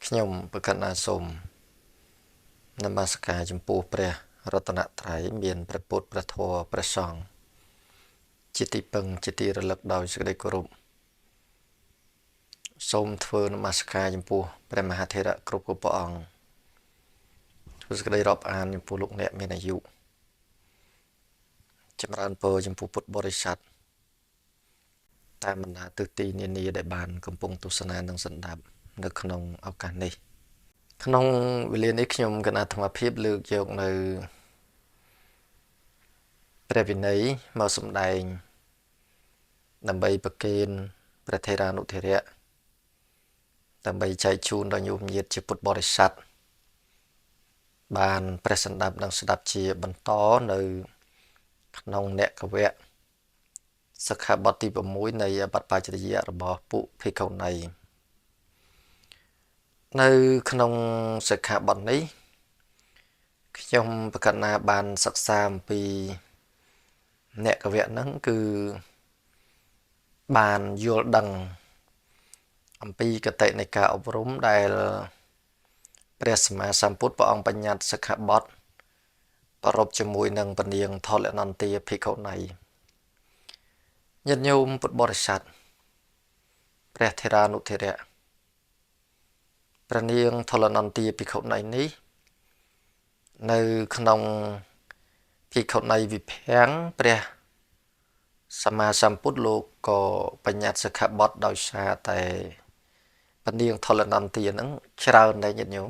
ខ្ញុំប្រកាសណាសូមនមស្ការចំពោះព្រះរតនត្រ័យមានព្រះពុទ្ធព្រះធម៌ព្រះសង្ឃជាទីពឹងជាទីរលឹកដោយសេចក្តីគោរពសូមធ្វើនមស្ការចំពោះព្រះមហាថេរៈគ្រប់គ្រប់ព្រះអង្គធ្វើសេចក្តីរាប់អានចំពោះលោកអ្នកមានអាយុចម្រើនពរចំពោះពុទ្ធបរិស័ទតាមបណ្ដាទិសទីនានាដែលបានកំពុងទស្សនានិងស្ដាប់នៅក្នុងឱកាសនេះក្នុងវេលានេះខ្ញុំគណៈអាត្មាភាពលើកយកនៅព្រះវិន័យមកសម្ដែងដើម្បីប្រគេនព្រះថេរានុថេរៈដើម្បីចែកជូនដល់ញោមញាតិជាពុទ្ធបរិស័ទបានព្រះសម្ដាប់និងស្ដាប់ជាបន្តនៅក្នុងអ្នកកវៈសិក្ខាបទទី6នៃបទបាចរិយៈរបស់ពួកភិក្ខុនីនៅក្នុងសិក្ខាបទនេះខ្ញុំប្រកាសណាបានសិក្សាអំពីអ្នកកវៈហ្នឹងគឺបានយល់ដឹងអំពីគតិនៃការអប់រំដែលព្រះសម្មាសម្ពុទ្ធព្រះអង្គបញ្ញត្តិសិក្ខាបទប្រពជាមួយនឹងពនាងថលនន្ទាភិក្ខុនីញាតិញោមពុទ្ធបរិស័ទព្រះថេរានុថេរៈព្រះនាងថលនន្ទាភិក្ខុនីនេះនៅក្នុងភិក្ខុនីវិភាំងព្រះសម្មាសម្ពុទ្ធលោកក៏បញ្ញត្តិសិក្ខាបទដោយសារតែពនាងថលនន្ទាហ្នឹងច្រើនដែរញាតិញោម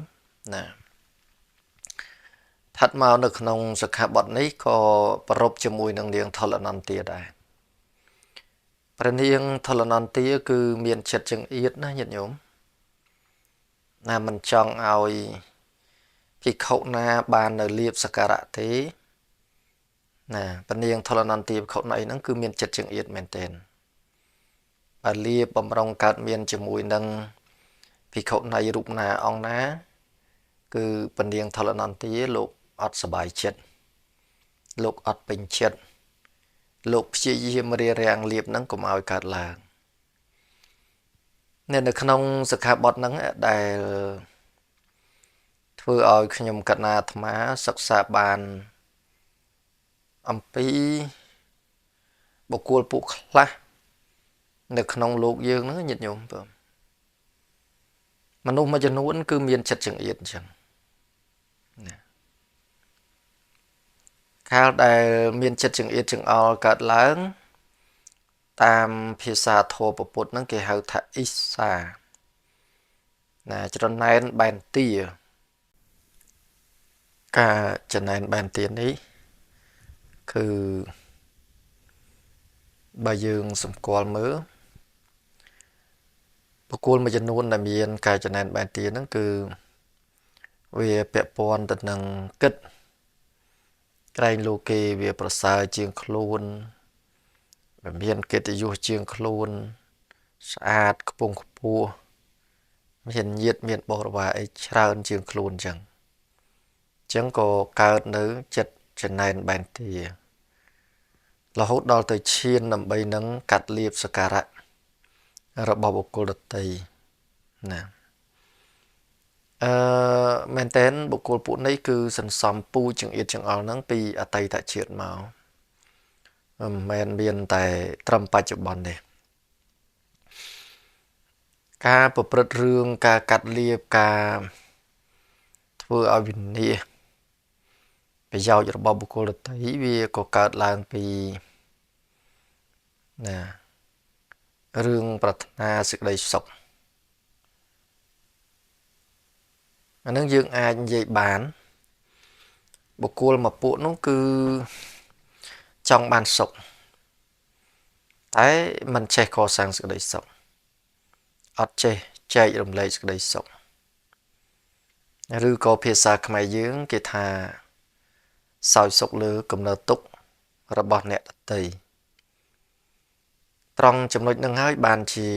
ណាស្ថិតមកនៅក្នុងសិក្ខាបទនេះក៏ប្រពជាមួយនឹងនាងថលនន្ទាដែរព្រះនាងថលនន្ទាគឺមានចិត្តចង្អៀតណាញាតិញោមណាមិនចង់ឲ្យភិក្ខុណាបាននៅលៀបសក្ការៈទេណាព្រះនាងថលនន្ទាភិក្ខុណីហ្នឹងគឺមានចិត្តចង្អៀតមែនទែនបើលៀបបំរុងកើតមានជាមួយនឹងភិក្ខុណីរូបណាអង្គណាគឺព្រះនាងថលនន្ទាលោកអត់សប្បាយចិត្តលោកអត់ពេញចិត្តលោកព្យាយាមរារាំងលៀបហ្នឹងកុំឲ្យកើតឡើងនៅក្នុងសិក្ខាបទហ្នឹងដែលធ្វើឲ្យខ្ញុំកណាអាត្មាសិក្សាបានអំពីបុគ្គលពួកខ្លះនៅក្នុងលោកយើងហ្នឹងញាតិញោមបងមនុស្សមួយចំនួនគឺមានចិត្តចង្អៀតអញ្ចឹងណាកាលដែលមានចិត្តចង្អៀតចង្អល់កើតឡើងតាមភាសាធម៌ពុទ្ធហ្នឹងគេហៅថាអ៊ីសាណាច្រណែនបែនទាការចំណែនបែនទានេះគឺបើយើងសម្គាល់មើលបុគ្គលមួយចំនួនដែលមានការចំណែនបែនទាហ្នឹងគឺវាពាក់ព័ន្ធទៅនឹងគិតក្រែងលោកគេវាប្រសើរជាងខ្លួនវាមានកិត្តិយសជាងខ្លួនស្អាតខ្ពង់ខ្ពស់មានញាតិមានបរិវារអីច្រើនជាងខ្លួនអញ្ចឹងក៏កើតនៅចិត្តចំណែនបែនទារហូតដល់ទៅឈានដើម្បីនឹងកាត់លៀបសក្ការៈរបស់បុគ្គលដទៃណាមែនតើបុគ្គលពួកនេះគឺសន្សំពូជចង្អៀតចង្អល់ហ្នឹងពីអតីតជាតិមកមិនមែនមានតែត្រឹមបច្ចុប្បន្នទេការប្រព្រឹត្តរឿងការកាត់លៀបការធ្វើឲ្យវិនាសប្រយោជន៍របស់បុគ្គលដទៃវាក៏កើតឡើងពីណារឿងប្រាថ្នាសេចក្តីសុខអានឹងយើងអាចនិយាយបានបុគ្គលមួយពួកនោះគឺចង់បានសុខតែមិនចេះកសាងសេចក្តីសុខអត់ចេះចែករំលែកសេចក្តីសុខឬក៏ភាសាខ្មែរយើងគេថាសោយសុខលើកំណើទុក្ខរបស់អ្នកដទៃត្រង់ចំណុចនឹងហើយបានជា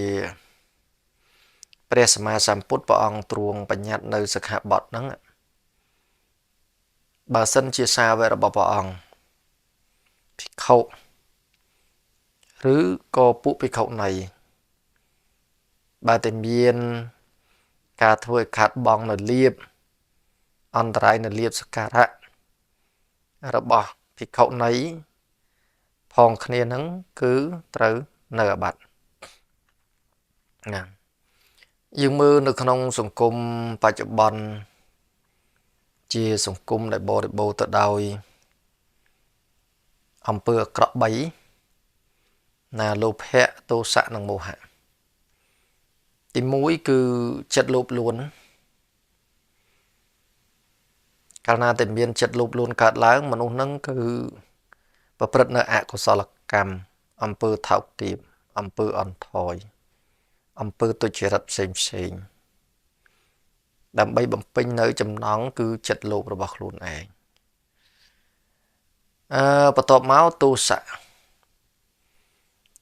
ព្រះសម្មាសម្ពុទ្ធព្រះអង្គទ្រង់បញ្ញត្តិនៅសិក្ខាបទហ្នឹងបើសិនជាសាវករបស់ព្រះអង្គភិក្ខុឬក៏ពួកភិក្ខុណីបើតែមាន ការធ្វើឲ្យខាតបង់នៅលៀបអន្តរាយនៅលៀបសក្ការៈរបស់ភិក្ខុនីផងគ្នានឹងគឺត្រូវនៅអាបត្តិណា។ យើងមើលនៅក្នុងសង្គមបច្ចុប្បន្នជាសង្គមដែលបរិបូរទៅដោយអំពើអាក្រក់3ណា លោភៈ ទោសៈ និងមោហៈ។ ទី1គឺចិត្តលោភលួន កាលណាតែមានចិត្តលោភលួនកើតឡើង មនុស្សនឹងគឺប្រព្រឹត្តនៅអកុសលកម្ម អំពើថោកទាប អំពើអន់ថយ អំពើទុច្ចរិតផ្សេងផ្សេង ដើម្បីបំពេញនៅចំណង់គឺចិត្តលោភរបស់ខ្លួនឯង។ បន្ទាប់មកទោសៈ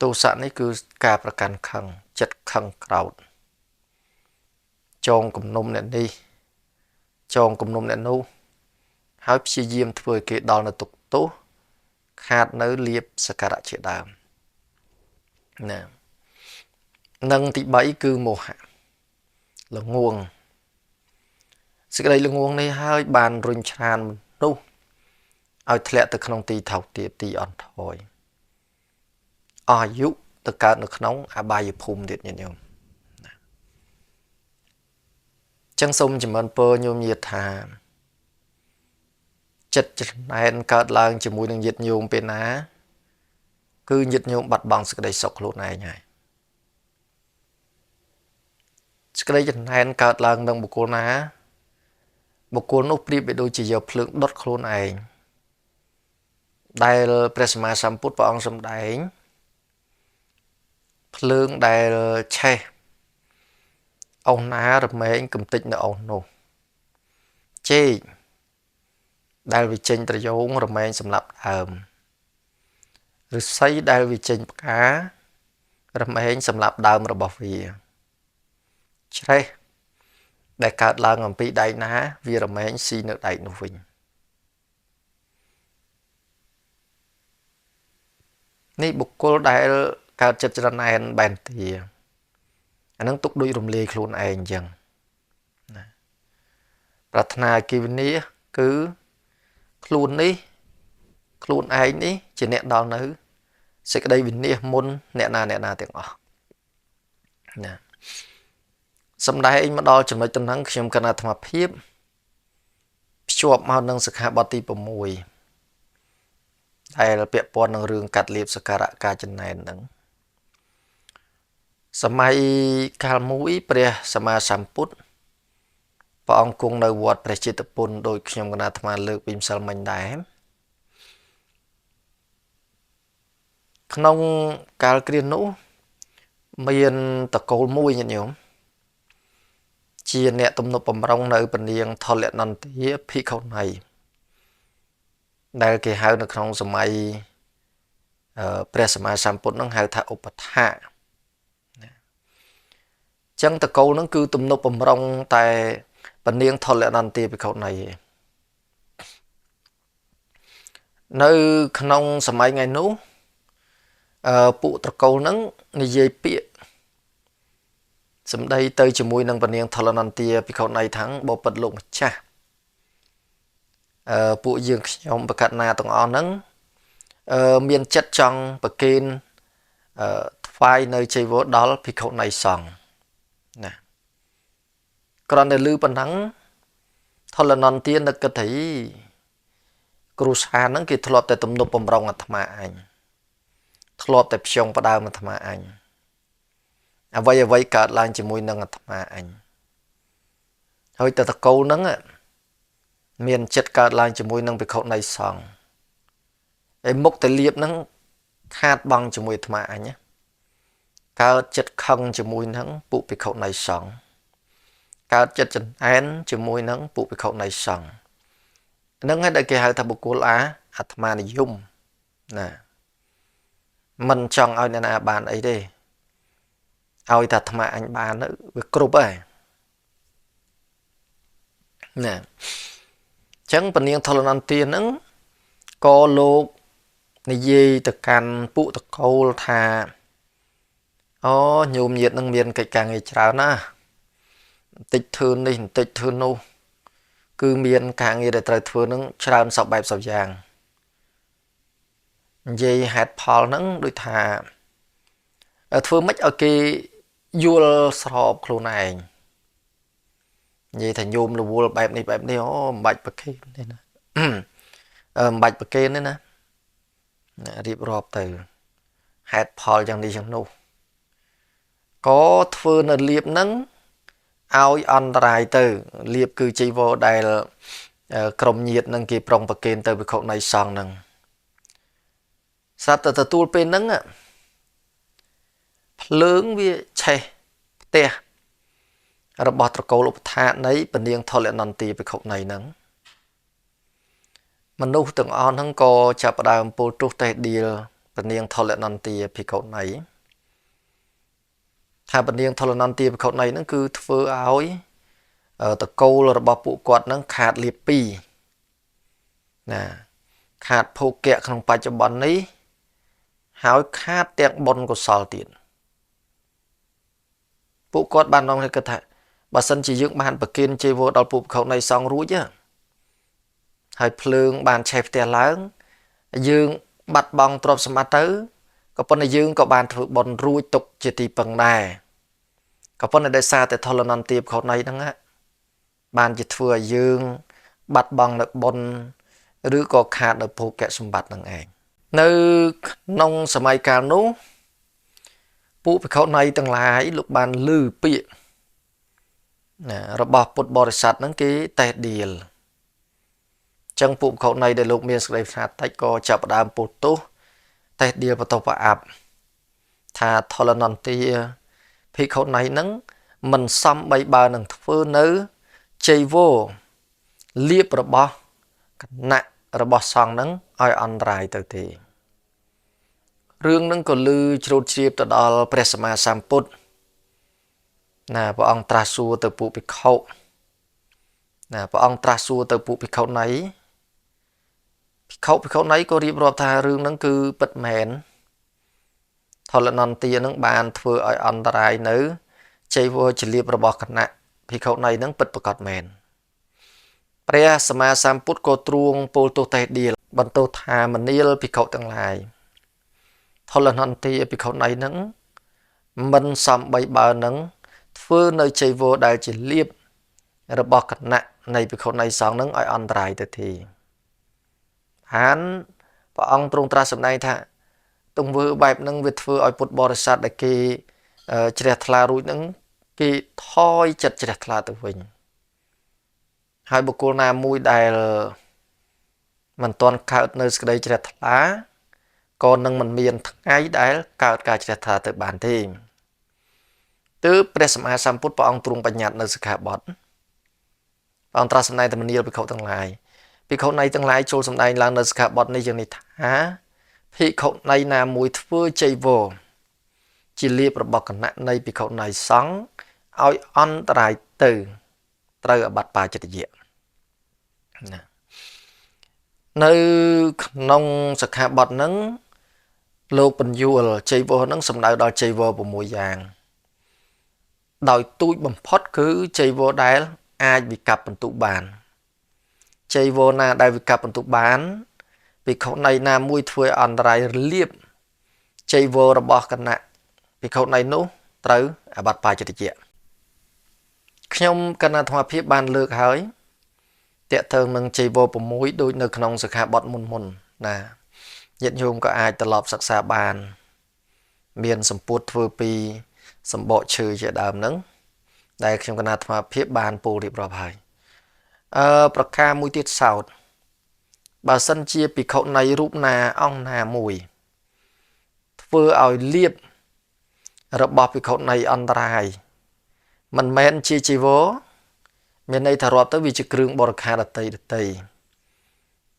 ទោសៈនេះគឺការប្រកាន់ខឹង ចិត្តខឹងក្រោធ ចងគំនុំអ្នកនេះ ចងគំនុំអ្នកនោះ ហើយព្យាយាមធ្វើឲ្យគេដល់នៅទុក្ខទោស ខាតនៅលៀបសក្ការៈជាដើមណា។ និងទី3គឺមោហៈ ល្ងួង សេចក្តីល្ងួងនេះហើយបានរុញច្រានមនុស្សឲ្យធ្លាក់ទៅក្នុងទីថោកទាប ទីអន់ថយ អស់អាយុទៅកើតនៅក្នុងអបាយភូមិទៀតញាតិញោមណា។ ចឹងសូមចម្រើនពរញោមញាតិថា ចិត្តច្រណែនកើតឡើងជាមួយនឹងញាតិញោមពេលណា គឺញាតិញោមបាត់បង់សេចក្តីសុខខ្លួនឯងហើយ។ សេចក្តីច្រណែនកើតឡើងនឹងបុគ្គលណា បុគ្គលនោះប្រៀបបីដូចជាយកភ្លើងដុតខ្លួនឯង ដែលព្រះសម្មាសម្ពុទ្ធព្រះអង្គសម្ដែង ភ្លើងដែលឆេះអស់ណារមែងកំតិចនៅអស់នោះ ចេកដែលវាចេញត្រយងរមែងសម្រាប់ដើម ឫស្សីដែលវាចេញផ្ការមែងសម្រាប់ដើមរបស់វា ច្រេះដែលកើតឡើងអំពីដែកណា វារមែងស៊ីនៅដែកនោះវិញ។ នេះបុគ្គលដែលកើតចិត្តច្រណែនបែនទា អានឹងទុកដូចរំលាយខ្លួនឯងអញ្ចឹងណា។ ប្រាថ្នាឲ្យគេវិនាស គឺខ្លួននេះ ខ្លួនឯងនេះជាអ្នកដល់នៅសេចក្តីវិនាសមុនអ្នកណាអ្នកណាទាំងអស់ណា។ សំដែងមកដល់ចំណុចតំណឹង ខ្ញុំកណ្ណាអាត្មាភាពភ្ជាប់មកនឹងសិក្ខាបទទី6 ដែលពាក់ព័ន្ធនឹងរឿងកាត់លៀបសក្ការៈការចំណែនហ្នឹង។ សម័យកាលមួយព្រះសម្មាសម្ពុទ្ធព្រះអង្គគង់នៅវត្តព្រះជេតពន្ធ ដោយខ្ញុំកណ្ណាអាត្មាលើកពីម្សិលមិញដែរ។ ក្នុងកាលគ្រានោះមានតកូលមួយញាតិញោម ជាអ្នកទំនុកបំរុងនៅពនាងថលនន្ទាភិក្ខុនី ដែលគេហៅនៅក្នុងសម័យព្រះសម្មាសម្ពុទ្ធនឹងហៅថាឧបថាណា។ ចឹងតកូលនឹងគឺទំនុកបំរុងតែពនាងថលនន្ទាភិក្ខុនីឯង។ នៅក្នុងសម័យថ្ងៃនោះ ពួកត្រកូលនឹងនិយាយពាក្យសម្ដីទៅជាមួយនឹងពនាងថលនន្ទាភិក្ខុនីថាង បបិទ្ធលោកម្ចាស់ ពួកយើងខ្ញុំប្រកាសណាទាំងអស់ហ្នឹង មានចិត្តចង់ប្រគេនថ្វាយនៅចីវរដល់ភិក្ខុនីសង្ឃណា។ គ្រាន់តែឮប៉ុណ្ណឹង ថលនន្ទានឹកគិតថា គ្រូសាហ្នឹងគេធ្លាប់តែទំនប់បំរុងអាត្មាអញ ធ្លាប់តែភ្យងផ្ដើមអាត្មាអញ អ្វីអ្វីកើតឡើងជាមួយនឹងអាត្មាអញ ហើយតតកូលហ្នឹងមានចិត្តកើតឡើងជាមួយនឹងភិក្ខុនៃសង្ឃ ហើយមុខតែលៀបហ្នឹងខាតបង់ជាមួយអាត្មាអញណា កើតចិត្តខឹងជាមួយនឹងពួកភិក្ខុនៃសង្ឃ កើតចិត្តច្រណែនជាមួយនឹងពួកភិក្ខុនៃសង្ឃហ្នឹងហើយ ដែលគេហៅថាបុគ្គលអាត្មានិយមណា មិនចង់ឲ្យអ្នកណាបានអីទេ ឲ្យតែអាត្មាអញបានទៅវាគ្រប់ហើយណា។ អញ្ចឹងពនាងថលនន្ទាហ្នឹងក៏លោកនិយាយទៅកាន់ពួកតកូលថា អូញោមញាតនឹងមានកិច្ចការងារច្រើនណាស់ បន្តិចធ្វើនេះបន្តិចធ្វើនោះគឺមានការងារដែលត្រូវធ្វើនឹងច្រើនសពបែបសពយ៉ាងនិយាយហេតុផលហ្នឹងដូចថាធ្វើម៉េចឲ្យគេយល់ស្របខ្លួនឯងនិយាយថាញោមរវល់បែបនេះបែបនេះអូមិនបាច់ប្រគេនទេណាមិនបាច់ប្រគេនទេណារៀបរាប់ទៅហេតុផលយ៉ាងនេះយ៉ាងនោះក៏ធ្វើនៅលៀបហ្នឹងឲ្យអន្តរាយទៅលៀបគឺជីវរដែលក្រុមញាតិនឹងគេប្រុងប្រគេនទៅភិក្ខុនៃសង្ឃហ្នឹងស្រាប់តែទទួលពេលហ្នឹងភ្លើងវាឆេះផ្ទះរបស់ត្រកូលឧបថានៃពនាងថលនន្ទាភិក្ខុនៃហ្នឹងមនុស្សទាំងអស់ហ្នឹងក៏ចាប់ផ្ដើមពោលទោសតេះដៀលពនាងថលនន្ទាភិក្ខុនៃថាពនាងថលនន្ទាភិក្ខុនៃហ្នឹងគឺធ្វើឲ្យតកូលរបស់ពួកគាត់ហ្នឹងខាតលៀបពីរណាខាតភោគៈក្នុងបច្ចុប្បន្ននេះហើយខាតទាំងបុណ្យកុសលទៀតពួកគាត់បាននាំគ្នាគិតថាបើសិនជាយើងបានប្រគេនជីវរដល់ពួកភិក្ខុនៃសង្ឃរួចហើយភ្លើងបានឆេះផ្ទះឡើងយើងបាត់បង់ទ្រព្យសម្បត្តិទៅក៏ប៉ុន្តែយើងក៏បានធ្វើបុណ្យរួចទុកជាទីពឹងដែរក៏ប៉ុន្តែដោយសារតែថលនន្ទាភិក្ខុនៃហ្នឹងបានជាធ្វើឲ្យយើងបាត់បង់នៅបុណ្យឬក៏ខាតនៅភោគសម្បត្តិនឹងឯងនៅក្នុងសម័យកាលនោះពួកភិក្ខុនៃទាំងឡាយលោកបានឮពាក្យណារបស់ពុទ្ធបរិស័ទហ្នឹងគេតេះដៀលចឹងពួកភិក្ខុនៃដែលលោកមានសេចក្តីប្រាថ្នាតិចក៏ចាប់ផ្ដើមពោលទោសតេះដៀលបន្ទោសប្រអាប់ថាថលនន្ទាភិក្ខុនៃហ្នឹងមិនសមបីបើនឹងធ្វើនៅជ័យវរលៀបរបស់គណៈរបស់សង្ឃហ្នឹងឲ្យអន្តរាយទៅទេរឿងហ្នឹងក៏ឮជ្រូតជ្រាបទៅដល់ព្រះសម្មាសម្ពុទ្ធណាព្រះអង្គត្រាស់សួរទៅពួកភិក្ខុណាព្រះអង្គត្រាស់សួរទៅពួកភិក្ខុនៃភិក្ខុនៃក៏រៀបរាប់ថារឿងហ្នឹងគឺពិតមែនថលនន្ទាហ្នឹងបានធ្វើឲ្យអន្តរាយនៅជ័យវរជាលៀបរបស់គណៈភិក្ខុនៃហ្នឹងពិតប្រាកដមែនព្រះសម្មាសម្ពុទ្ធក៏ទ្រង់ពោលទោសតេះដៀលបន្ទោសថាមនាលភិក្ខុទាំងឡាយថលនន្ទាភិក្ខុនៃហ្នឹងមិនសមបីបើនឹងធ្វើនៅជ័យវរដែលជាលៀបរបស់គណៈនៃភិក្ខុនៃសង្ឃហ្នឹងឲ្យអន្តរាយទៅទេហានព្រះអង្គទ្រង់ត្រាស់សម្ដែងថាទង្វើបែបហ្នឹងវាធ្វើឲ្យពុទ្ធបរិស័ទដែលគេជ្រះថ្លារួចហ្នឹងគេថយចិត្តជ្រះថ្លាទៅវិញហើយបុគ្គលណាមួយដែលមិនទាន់កើតនៅសេចក្តីជ្រះថ្លាក៏នឹងមិនមានថ្ងៃដែលកើតការជ្រះថ្លាទៅបានទេទើបព្រះសម្មាសម្ពុទ្ធព្រះអង្គទ្រង់បញ្ញត្តិនៅសិក្ខាបទព្រះអង្គត្រាស់សម្ដែងតែមនាលភិក្ខុទាំងឡាយភិក្ខុនៃទាំងឡាយចូលសម្ដែងឡើងនៅសិក្ខាបទនេះយ៉ាងនេះថាភិក្ខុនៃណាមួយធ្វើជ័យវរជាលៀបរបស់គណៈនៃភិក្ខុនៃសង្ឃឲ្យអន្តរាយទៅត្រូវអាបត្តិបាຈິតយៈណានៅក្នុងសិក្ខាបទហ្នឹងលោកបញ្យលជ័យវរហ្នឹងសំដៅដល់ជ័យវរ6យ៉ាងដោយទូចបំផុតគឺជ័យវរដែលអាចវិកັບបន្ទុបានជ័យវរណាដែលវិកັບបន្ទុបានភិក្ខុនៃណាមួយធ្វើឲ្យអន្តរាយរលាបជ័យវររបស់គណៈភិក្ខុនៃនោះត្រូវអាបត្តិបាຈິតយៈខ្ញុំកណ្ណាអាត្មាភាពបានលើកហើយតេតើនឹងជ័យវរ6ដូចនៅក្នុងសិក្ខាបទមុនមុនណាញាតិញោមក៏អាចត្រឡប់សិក្សាបានមានសម្ពុតធ្វើពីសម្បកឈើជាដើមហ្នឹងដែលខ្ញុំកណ្ណាអាត្មាភាពបានពោលរៀបរាប់ហើយប្រការមួយទៀតសោតបើសិនជាភិក្ខុនៃរូបណាអង្គណាមួយធ្វើឲ្យលៀបរបស់ភិក្ខុនៃអន្តរាយមិនមែនជាជីវរមានន័យថារាប់ទៅវាជាគ្រឿងបរិខារដតីដតី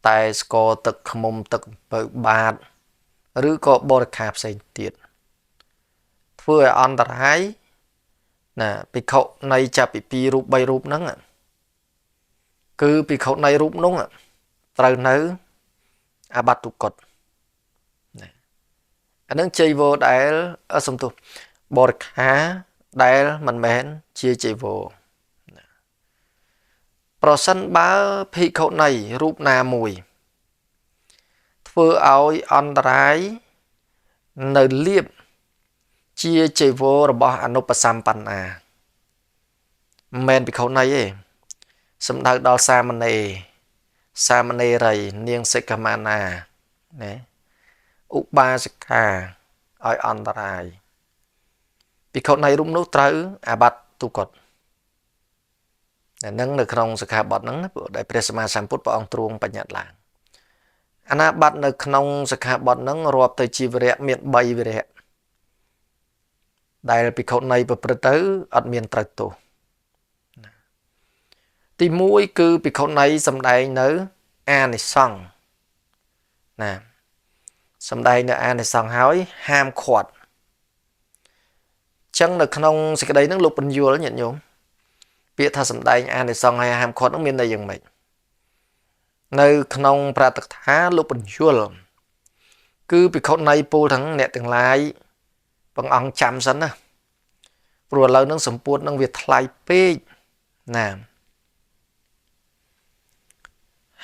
តែស្ករទឹកខ្មុំទឹកអំពៅបាតឬក៏បរិខារផ្សេងទៀតធ្វើឲ្យអន្តរាយណាភិក្ខុនៃចាប់ពី2រូប3រូបហ្នឹងគឺភិក្ខុនៃរូបនោះត្រូវនៅអាបត្តិទុគតណាអានឹងជ័យវរដែលសំទោសបរិខាដែលមិនមែនជាជ័យវរ ប្រសិនបើភិក្ខុនីរូបណាមួយធ្វើឲ្យអន្តរាយនៅលៀបជាជីវររបស់អនុបសម្បណ្ណាមិនមែនភិក្ខុនីទេសំដៅដល់សាមណេរសាមណេរីនាងសិក្ខាមាណាណាឧបាសិកាឲ្យអន្តរាយភិក្ខុនីរូបនោះត្រូវអាបត្តិទុគតហ្នឹងនៅក្នុងសិក្ខាបទហ្នឹងដែលព្រះសម្មាសម្ពុទ្ធព្រះអង្គទ្រង់បញ្ញត្តិឡើងអាណាបត្តិនៅក្នុងសិក្ខាបទហ្នឹងរាប់ទៅជាវរៈមាន3វរៈដែលភិក្ខុនីប្រព្រឹត្តទៅអត់មានត្រូវទោសទី1គឺភិក្ខុនីសំដែងនៅអានិសង្សណាសំដែងនៅអានិសង្សហើយហាមឃាត់ចឹងនៅក្នុងសេចក្តីហ្នឹងលោកបញ្យល់ញាតិញោមពាក្យថាសំដែងអានិសង្សហើយហាមឃាត់ហ្នឹងមានន័យយ៉ាងម៉េចនៅក្នុងប្រតិកថាលោកបញ្យល់គឺភិក្ខុនីពូលទាំងអ្នកទាំងឡាយព្រះអង្គចាំសិនណាព្រោះឥឡូវហ្នឹងសម្ពួតហ្នឹងវាថ្លៃពេកណា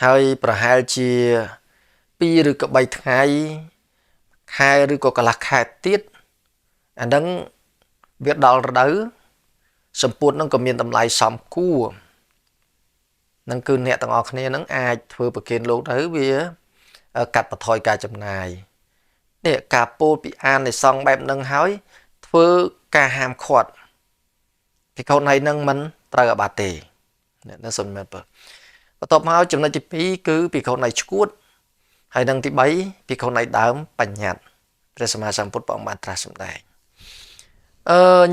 ហើយប្រហែលជា2ឬក៏3ថ្ងៃខែឬក៏កន្លះខែទៀតអាហ្នឹងវាដល់រដូវសម្ពួតហ្នឹងក៏មានតម្លៃសមគួរនឹងគឺអ្នកទាំងអស់គ្នានឹងអាចធ្វើប្រគេនលោកទៅវាកាត់បន្ថយការចំណាយនេះការពោលពីអានិសង្សបែបហ្នឹងហើយធ្វើការហាមឃាត់ភិក្ខុនៃនឹងមិនត្រូវអាបត្តិទេនេះសូមមែនបើបន្ទាប់មកចំណុចទី2គឺភិក្ខុនៃឈួតហើយនឹងទី3ភិក្ខុនៃដើមបញ្ញត្តិព្រះសម្មាសម្ពុទ្ធព្រះអង្គបានត្រាស់សម្ដែង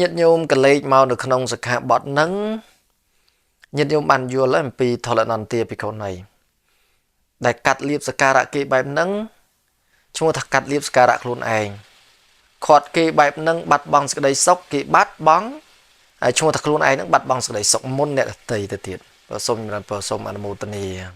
ញាតិញោមកលេចមកនៅក្នុងសិក្ខាបទហ្នឹងញាតិញោមបានយល់អំពីថលនន្ទាភិក្ខុនីដែលកាត់លៀបសក្ការៈគេបែបហ្នឹងឈ្មោះថាកាត់លៀបសក្ការៈខ្លួនឯងខាត់គេបែបហ្នឹងបាត់បង់សេចក្តីសុខគេបាត់បង់ហើយឈ្មោះថាខ្លួនឯងហ្នឹងបាត់បង់សេចក្តីសុខមុនអ្នកដទៃទៅទៀតសូមចម្រើនពរសូមអនុមោទនា។